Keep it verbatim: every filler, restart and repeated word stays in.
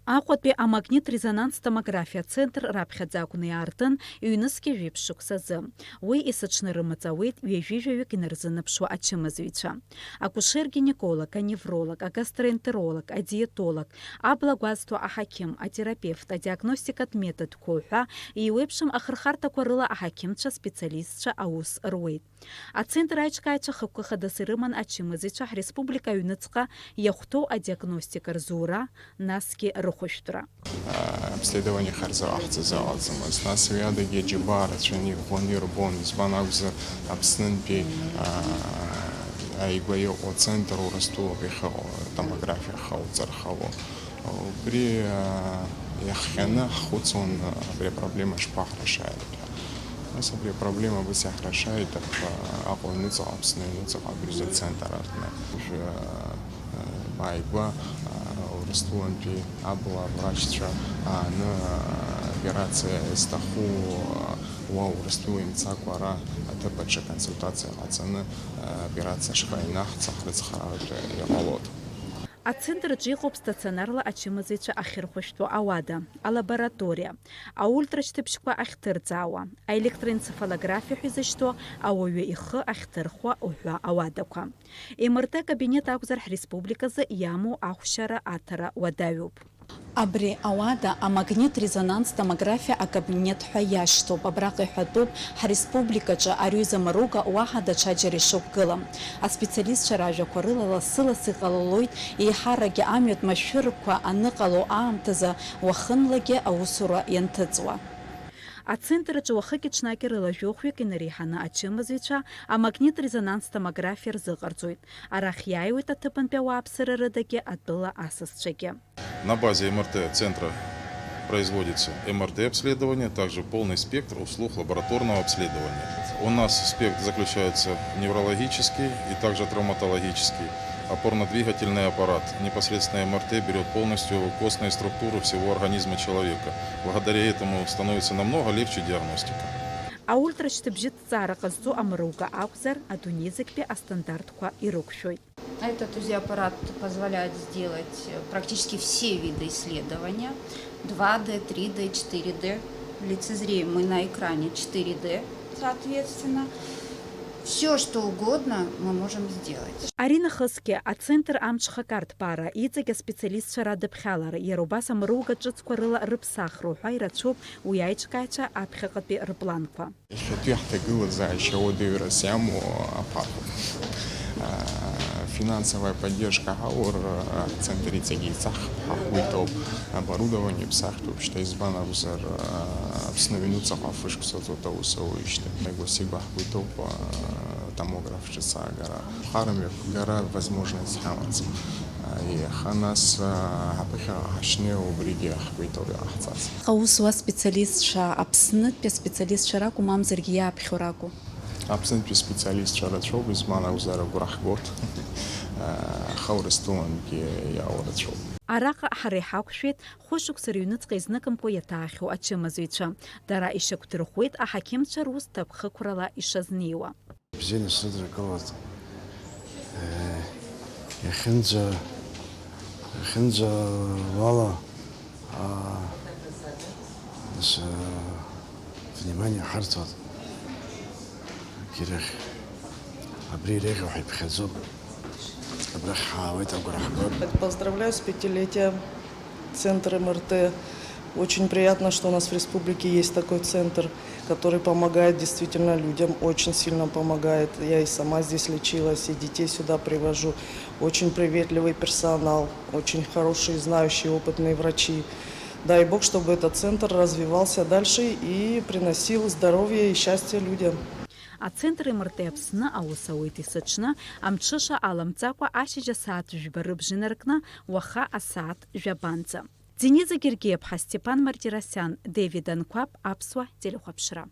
Аҟәатәи амагнит-резонанс томографиа ацентр раԥхьаӡа акәны иаартын ҩнызқьи жәиԥшь шықәсазы. Уи есыҽны рымаҵ ауеит ҩажәи жәаҩык инарзынаԥшуа ачымазаҩцәа. Акушер-гинеколог, аневролог, агастроэнтеролог, адиетолог, абла гәазҭо аҳақьым, атерапевт, адиагностикатә методқәа уҳәа еиуеиԥшым ахырхарҭақәа рыла аҳақьымцәа специалистцәа аус руеит. Ацентр аиҿкааҩцәа хықәкы хадас ирыман ачымазаҩцәа ҳреспублика аҩныҵҟа иахәҭоу адиагностика рзура, насгьы рыхәышәтәра. Обследование харза аҳҵаза аҟаӡамызт. Нас уи адагьы аџьабаа рацәаны иӷәӷәаны ирбон, избан акәзар, Аԥснынтәи, а, ааигәа иҟоу ацентр Урыстәылоуп иахьыҟоу, атомографиа ахауҵар ҟало. Убри, а, иахҟьаны ҳхәыцуан, а, абри апроблема шԥаҳрашааит ҳәа. Нас абри апроблема абас иаҳрашааит, а, Аҟәа аҩныҵҟа, Аԥсны аҩныҵҟа абри азы ацентр аҟны. Уажәы, а, а, ааигәа, а, Урыстәылантәи абла аврачцәа ааны, а, операциа зҭаху, а, уа Урыстәыла имцакәа ара аҭыԥ аҿы аконсультациа ҟаҵаны, а, операциа шҟа инаҳҵо ҳрыцхраартә иҟалоит. Ацентр аҿы иҟоуп стационарла ачымазаҩцәа ахьырхәышәтәу ауада, алабораториа, аультрашьҭыбжьқәа ахьҭырҵаауа, аелектроенцефалографиа ҳәа изышьҭоу ауаҩы ихы ахьҭырхуа уҳәа ауадақәа. М Р Т акабинет акәзар ҳреспубликазы иамоу ахәшьара аҭара уадаҩуп. Абри ауада амагнит-резонанс томографиа акабинет ҳәа иашьҭоуп. Абраҟа иҳәатәуп, ҳреспубликаҿы ари аҩыза мыруга уаҳа даҽаџьара ишықәгылам. Аспециалистцәа ражәақәа рыла лассы-лассы иҟалалоит, еиҳаракгьы амҩатә машәырқәа аныҟало аамҭазы уахынлагьы аусура ианҭыҵуа. Ацентр аҿы уахыки-ҽнаки рыла жәохәҩык инареиҳаны ачымазаҩцәа амагнит-резонанс томографиа рзыҟарҵоит. Арахь иааиуеит аҭыԥантәи ауааԥсыра рыдагьы атәыла асасцәагьы. На базе М Р Т центра производится М Р Т обследование, также полный спектр услуг лабораторного обследования. У нас спектр заключается неврологический и также травматологический. Опорно-двигательный аппарат, непосредственно М Р Т берёт полностью костные структуры всего организма человека. Благодаря этому становится намного легче диагностика. Аультрашьҭыбжьы ҭҵаара ҟазҵо амыруга акәзар, адунеи зегьтәи астандартқәа ирықәшәоит. Этот УЗИ-аппарат позволяет сделать практически все виды исследования. Два Д, три Д, четыре Д. Лицезреем мы на экране четыре Д, соответственно. Все, что угодно, мы можем сделать. Аринахысгьы ацентр амҽхак арҭбаара, иҵегь аспециалистцәа радыԥхьалара, иара убас амыруга ҿыцқәа рыла рыԥсахра уҳәа ирацәоуп уи аиҿкааҩцәа аԥхьаҟатәи рпланқәа. Иахьатәи ҳҭагылазаашьа уадаҩрас иамоу аԥархоуп. Финансовая поддержка ҳаур, ацентр иҵегь еицаҳхып ҳәа ҳгәы иҭоуп. Оборудование ԥсахтәуп шьҭа, избан акәзар, Аԥсны аҩнуҵаҟа фышықәса ҵуеит аус ауеижьҭеи. Игәасигәа ҳгәы иҭоуп, томограф ҿыц аагара. Ԥхара мҩаԥгара возможность ҳамаӡам. Аха нас, а, ҳаԥыхьаҟа ҳашнеиуа убригьы ҳгәеиҭо иҟаҳҵаз. Аус зуа специалистцәа Аԥснытәи аспециалистцәа ракәу, мамзаргьы иааԥхьо ракәу? Аԥснытәи специалистцәа рацәоуп, избан акәзар агәра ҳгоит. Аха Урыстәылантәи иаауа рацәоуп. Араҟа ҳара иҳақәшәеит хәышықәса рыҩныҵҟа изныкымкәа иаҭаахьоу ачымазаҩцәа. Дара ишьақәдырӷәӷәеит аҳақьымцәа рус ҭакԥхықәрала ишазнеиуа. Бзианы срыдыркылоит. Э, иахьынӡа, иахьынӡа уала, а, нас, э, внимание ҳарҭоит. Ирахь, абри иреиӷьу ҳаиԥхьаӡоуп. Абрахь ҳаауеит, агәра ҳгоит. Поздравляю с пятилетием. Центр М Р Т. Очень приятно, что у нас в республике есть такой центр, который помогает действительно людям, очень сильно помогает. Я и сама здесь лечилась, и детей сюда привожу. Очень приветливый персонал, очень хорошие, знающие, опытные врачи. Дай Бог, чтобы этот центр развивался дальше и приносил здоровье и счастье людям. Ацентр М Р Т Аԥсны аус ауеит есыҽны, амҽыша аламҵакәа ашьыжь асааҭ жәба рыбжа инаркны, уаха асааҭ жәабанӡа. Дениза Гергиаԥҳа, Степан Мартиросиан, Девид Анқәаб, Аԥсуа телехәаԥшра.